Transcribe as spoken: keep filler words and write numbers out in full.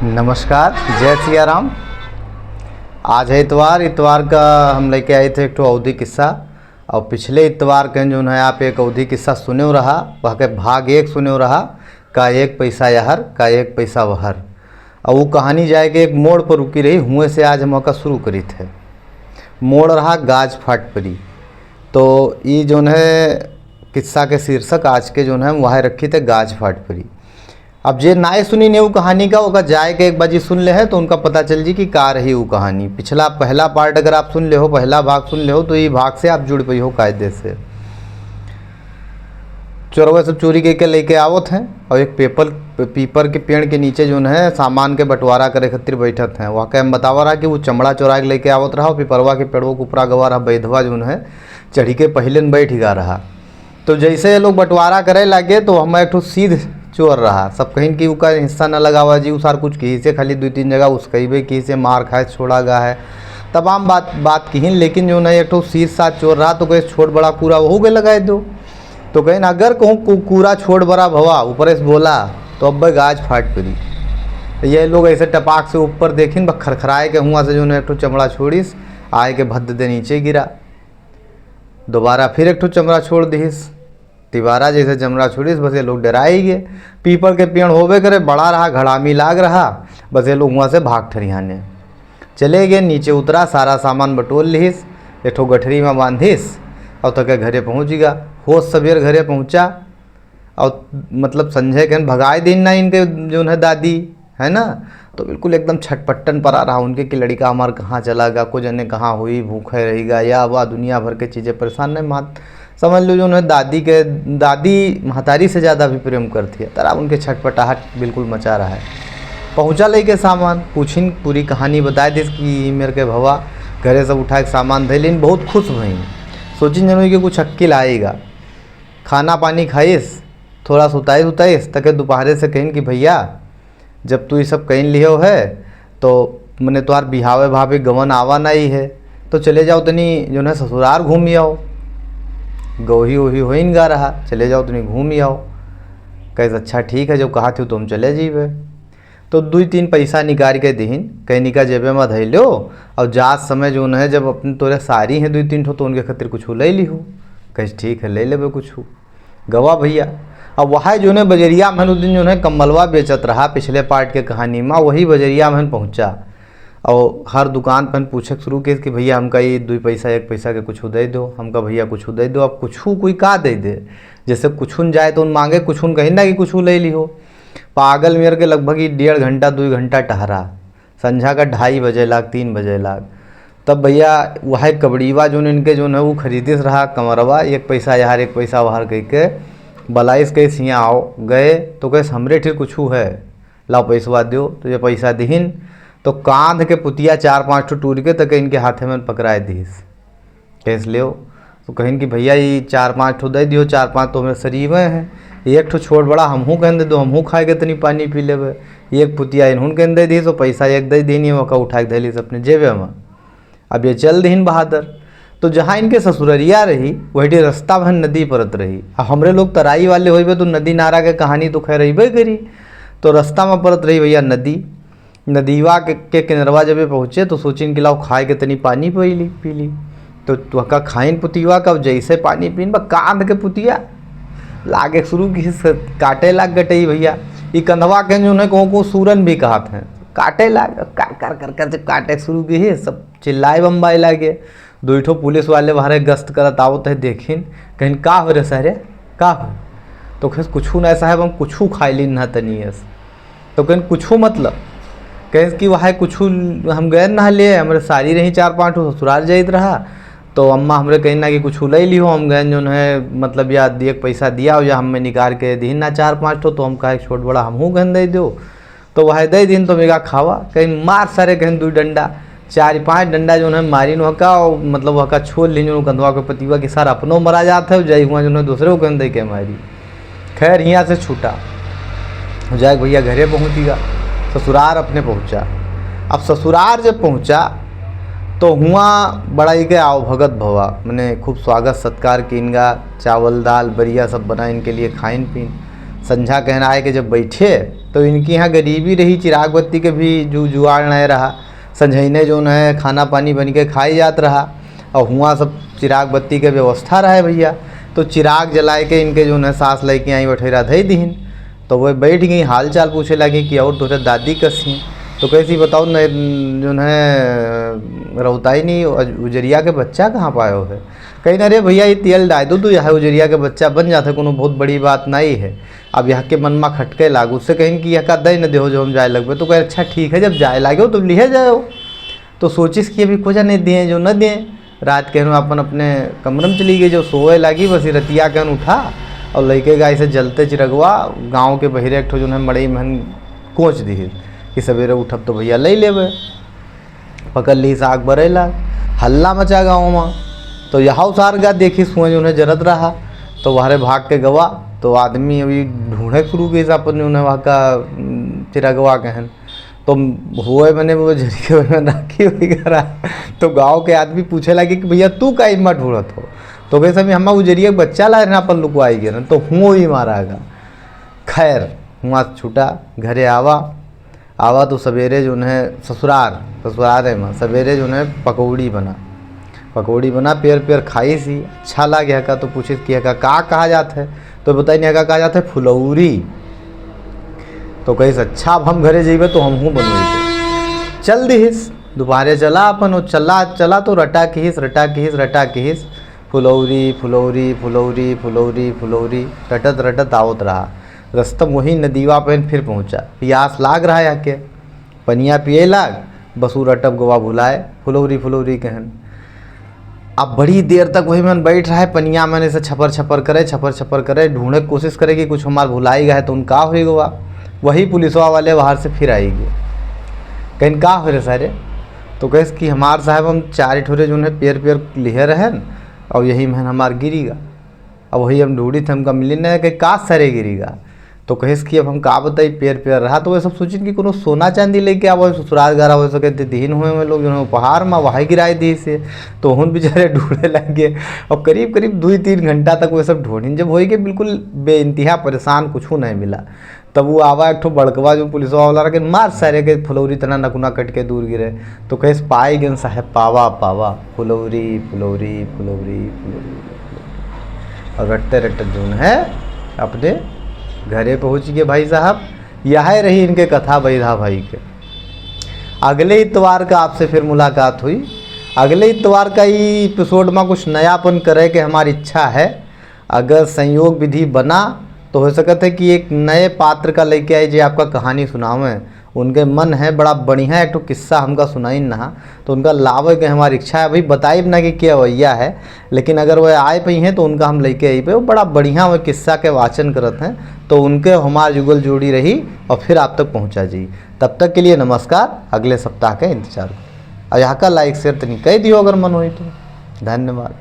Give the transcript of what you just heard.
नमस्कार, जय सिया राम। आज है इतवार। इतवार का हम लेके आए थे एक ठो अवधी किस्सा। और पिछले इतवार के जौन है आप एक अवधी किस्सा सुने रहा, वह के भाग एक सुने रहा, का एक पैसा यहर, का एक पैसा वहर। और वो कहानी जाए के एक मोड़ पर रुकी रही, हुए से आज हम ओका शुरू करी थे। मोड़ रहा गाज फाट परी। तो ई जौन है किस्सा के शीर्षक आज के जौन है वह रखी थे गाज फाट परी। अब जे नाय सुनी ने उ कहानी का, ओका जाए के एक बाजी सुन ले है तो उनका पता चल जी कि का रही उ कहानी। पिछला पहला part अगर आप सुन ले हो, पहला भाग सुन ले हो, तो ई भाग से आप जुड़ पई हो कायदे से। चोरवे सब चोरी के, के लेके आवत हैं और एक पीपल, पीपर के पेड़ के नीचे जौन है सामान के बंटवारा करे खातिर बैठत हैं। वहाँ के हम बतावा रहा कि वो चमड़ा चोरा के लेके आवत रहा और पीपरवा के पेड़वा के ऊपरा गवा रहा, बैधवा जौन है चढ़ी के पहले न बैठ गा रहा। तो जैसे ये लोग बंटवारा करे लागे तो हम एक ठो सीध चोर रहा, सब कहिन कि उका हिस्सा न लगावा जी, उ सार कुछ किहिसे, खाली दुइ तीन जगह उसकइबे किहिसे, मार खाए छोड़ा गा है, तमाम बात, बात किहिन। लेकिन जौन है एक ठो सीध साध चोर रहा तो कहे छोट बड़ा कूड़ा वहू के लगाए दो। तो कहिन अगर कहूँ कू-, कूड़ा छोट बड़ा भवा ऊपर से बोला तो अब गाज फाट परी। तो ये लोग ऐसे टपाक से ऊपर देखिन, बस खरखराए के हुआ से जौन है एक ठो चमड़ा छोड़िस, आए के भद्द दे नीचे गिरा। दोबारा फिर एक ठो चमड़ा छोड़ दिहिस। तिबारा जैसे चमड़ा छोड़िस, बस ये लोग डराई गए। पीपल के पेड़ होबे करे, बड़ा रहा, घड़ामी लाग रहा, बस ये लोग हुआ से भाग ठरियाने चले गए। नीचे उतरा, सारा सामान बटोर लिहिस, एक ठो गठरी में बांधिस और तके घरे पहुँच गा। होत सबेर घरे पहुँचा और मतलब संझे के भगाए दिन ना इनके जौन है दादी, है ना, तो बिल्कुल एकदम छटपट्टन परा रहा उनके कि लड़िका हमार कहाँ चला गा, को जने कहाँ हुई, भूखे रही गा या वा दुनिया भर के चीज़ें परेशान नहीं। मात समझ लो जौन है दादी के, दादी महतारी से ज़्यादा भी प्रेम करती है, तरा उनके छटपटाहट बिल्कुल मचा रहा है। पहुँचा लेके सामान, पूछिन, पूरी कहानी बताए दिस कि ई मेर के भवा घरे सब उठा के सामान धैलिन, बहुत खुश भइन, सोचिन जौन कि कुछ अक्किल आएगा। खाना पानी खाइस, थोड़ा सुताइस उताइस, तके दोपहरे से कहिन कि भैया, जब तू ई सब कहिन लिहो है, तो मने तोहार बिहावे भावे गवन आवा नाई है, तो चले जाओ तनी जौन है ससुरार घूमी आओ, गौही ओही होइन गा रहा, चले जाओ तनी घूमी आओ। कहिस अच्छा ठीक है, जब कहा थी तो हम चले जीबे। तो दुइ तीन पैसा निकाल के दिहिन, कहिन इका जेबे में धइ लो, और जात समय जौन है जब अपने तोरे सारी हैं दुइ तीन ठो तो उनके खातिर कुछ ले लिहो। कहिस ठीक है, ले लेबे कुछ। गवा भैया। अब वह जौन है बजरिया में उस दिन जौन है कम्बलवा बेचत रहा पिछले part के कहानी में, वही बजरिया में पहुँचा और हर दुकान पर पूछे शुरू किहिस कि भैया हमका ये दुइ पैसा एक पैसा के कुछ दे दो, हमका भैया कुछ दे दो। अब कुछ कोई का दे दे, जैसे कुछ न जाए तो उन मांगे, कुछ न कहिन ना कि कुछ ले लिहो। पागल मेर के लगभग ई डेढ़ घंटा दुइ घंटा टहरा, संझा का ढाई बजे लाग, तीन बजे लाग। तब भैया वह कबड़ीवा जौन इनके जौन है वो खरीदिस रहा कंवरवा, एक पैसा यहर एक पैसा वहर कह के बलाइस, कहिस हियाँ आओ। गए तो कहिस हमरे ठिर कुछ है, लाओ पैसवा दो। तो ये पैसा दिहिन तो कांध के पुतिया चार पाँच ठो टूर के तक इनके हाथे में पकड़ाए दिहिस। कहिस लेओ। तो कहिन कि भैया ई चार पाँच ठो दे दियो, चार पाँच तो हमरे सरीवे हैं, एक ठो छोट बड़ा हमहू कहिन दे दो, हमहू खाए के तनी पानी पी लेबे। एक पुतिया इन्हुन कहिन दे दिहिस, तो पैसा एक दे दिहिन, ये ओका उठा के धैलिस अपने जेबे में। अब ये चल दिहिन बहादुर। तो जहाँ इनके ससुररिया रही वही रास्ता में नदी परत रही। आ हमरे लोग तराई वाले होइबे तो नदी नारा के कहानी तो खैर अइबे करी। तो रास्ता में परत रही भैया नदी। नदीवा के, के किनरवा जब ये पहुँचे तो सोचिन कि लाओ खाए के तनी पानी पी ली, पी ली। तो वहका खाइन पुतिवा का जैसे पानी पीन बा कांध के पुतिया लागे शुरू किहिस काटे लाग गटई भैया। ई कंधवा के जौन है कहूँ कहूँ सूरन भी कहत हैं, काटे लाग कर कर कर कर जब काटे शुरू किहिस सब चिल्लाए बम्बाए लागे। दुइ ठो पुलिस वाले बाहरे गश्त करत आवत है, देखिन, कहिन का हो रे सारे, का हो? तो कहिस कुछू ना साहब, हम कुछू खाइलिन ना तनियस। तो कहिन कुछू मतलब? कहिस कि वह कुछू हम गए ना ले, हमरे सारी रही चार पाँच ठो ससुरार जाइत रहा, तो अम्मा हमरे कहिन ना कि कुछू ले लिहो, हम गए जौन है मतलब या दिए के पैसा दिया हो या हमें निकाल के दिहिन ना चार पाँच ठो, तो हम कहे छोट बड़ा हमहू गहन दे दो। तो वह दे दिन तो मेगा खावा, कहिन मार सारे कहिन दुइ डंडा, चार पाँच डंडा जौन है मारिन वहका, और मतलब वहका छोड़ लिहिन जौन कंधवा के पतिवा के सार अपनो मरा जात है, जाई हुआ जौन है दूसरे को कहिन दे के मारी। खैर हियाँ से छूटा, जाए भैया घरे पहुँचिगा, ससुरार अपने पहुँचा। अब ससुरार जब पहुँचा तो हुआ बड़ा इके आवभगत भवा, मने खूब स्वागत सत्कार किन गा, चावल दाल बरिया सब बना इनके लिए खाइन पीन। संझा कहन आए के जब बैठे, तो इनके यहाँ गरीबी रही, चिराग बत्ती के भी जु-, जुगाड़ नहीं रहा। संझइने जौन है, खाना पानी बन के खाई जात रहा, और हुआं सब चिराग बत्ती के व्यवस्था रहे भैया। तो चिराग जलाए के इनके जौन है, सास लेके आई, बठेरा धई दिहिन। तो वह बैठ गई, हाल चाल पूछे लगी कि और तोहरे दादी कस ही? तो कैसी बताओ न, जौन है, रौताई नहीं, उज-, उजरिया के बच्चा कहाँ पायो है? कहीं ना रे भैया, ये तेल डाल दो, तो यह उजरिया के बच्चा बन जाता, कोनो बहुत बड़ी बात नहीं है। अब यह के मन मा खटके लागू, उससे कहीं कि यह का दे न देहो जो हम जाए लगबे। तो कहे, "अच्छा ठीक है, जब जाए लागो तो लिहे जाओ।" तो सोचिस कि अभी कुछ नहीं दिए, जो न दिए। रात के हम अपन अपने कमरे में चली गई, जो सोए लागी, बस ही रतिया के हम उठा और लइके गए से जलते चिरगवा गाँव के बहिरे एक ठो जौन है मड़ई महन कोच दिहिस कि सवेरे उठब तो भैया ले लेबे। पकड़ ली साग बरेला, हल्ला मचा गाँव में। तो यह सार गा देखिस हुए जौन है जरत रहा, तो वहरे भाग के गवा। तो आदमी अभी ढूंढे शुरू कइस अपन जौन है वहाँ का, उम, चिरगवा कहन। तो हुए मने वो झरी के में राखी हुई करा। तो गाँव के आदमी पूछे लगे कि भैया तू का इमा ढूंढत हो? तो कहे, "स्वामी, हम उजरिया के बच्चा लाए रहना, अपन लुकवाई गए ना, तो हुओ ही मारा गा।" खैर, हुआं छूटा, घरे आवा, आवा तो सवेरे जौन है ससुरार, ससुरारे में सवेरे जौन है पकौड़ी बना, पकौड़ी बना, पेर पेर खाइस ही, अच्छा लागे हका, तो पूछिस कि हका का कहा जात है? तो बताई नहीं, हका कहा जात है फुलौरी। तो कहिस, "अच्छा, अब हम घरे जइबे तो हमहूँ बनइबे।" चल दिहिस, दोपहरे चला अपन, वो चला, चला तो रटा किहिस, रटा किहिस, रटा किहिस, फुलौरी, फुलौरी, फुलौरी, फुलौरी, फुलौरी, रटत, रटत आवत रहा। रस्ता वही नदीवा पे फिर पहुँचा। पियास लाग रहा है के, पनिया पिए लाग, बस उ रटब गवा भुलाए, फुलौरी, फुलौरी कहन। अब बड़ी देर तक वही मन बैठ रहा है, पनिया मन ऐसे छपर, छपर करे, छपर, छपर करे, ढूंढे के कोशिश करे कि कुछ हमार भुलाई गए है, तो उनका हो गवा। वही पुलिसवा वाले बाहर से फिर आई गए, कहन, "का हो रे सारे?" तो कहिस कि, "हमार साहब, हम चार ठोरे जौन है पेर, पेर लिहे रहन, और यही महन हमार गिरी गा। अब वही हम ढूंढी थे, हमका मिली नहीं, कि का सरे गिरी गा।" तो कहिस कि अब हम का बताई, पेर पेर रहा। तो वह सब सोचिन कि कोनो सोना चांदी लेके आवा, ससुराल गरा हो सके, ते दीन हुए में लोग जौन है उपहार में वही गिराए दिहिस। तो हुन बेचारे ढूंढे लग गए। अब करीब करीब दुई तीन घंटा तक वह सब ढूंढिन, जब होई के बिल्कुल बेइंतहा परेशान, कुछ नहीं मिला। तब वो आवा एक ठो बड़कवा जो पुलिसवा वाला रखे, "मार सारे के फुलौरी तना नकुना कट के दूर गिरे।" तो कहिस, "पाए गेन साहेब, पावा, पावा, फुलौरी, फुलौरी, फुलौरी, फुलौरी।" और रटते रटते जौन है अपने घरे पहुँच गए भाई साहब। यह रही इनके कथा बैधा भाई के। अगले इतवार का आपसे फिर मुलाकात हुई। अगले इतवार का ई एपिसोड में कुछ नयापन करे के हमारी इच्छा है। अगर संयोग विधि बना तो हो सकत है कि एक नए पात्र का लेके आए जे आपका कहानी सुनावें। उनके मन है बड़ा बढ़िया एक ठो किस्सा हमका सुनाइन ना, तो उनका लावे के हमारी इच्छा है। अभी बताइब ना कि के अवैया है, लेकिन अगर वह आए पइहें तो उनका हम लेके आइबे। वो बड़ा बढ़िया वह किस्सा के वाचन करत हैं, तो उनके हमार जुगल जोड़ी रही और फिर आप तक पहुँचा जी। तब तक के लिए नमस्कार, अगले सप्ताह का इंतजार करो। और यहाँ का लाइक शेयर तनी कह दियो अगर मन होई तो। धन्यवाद।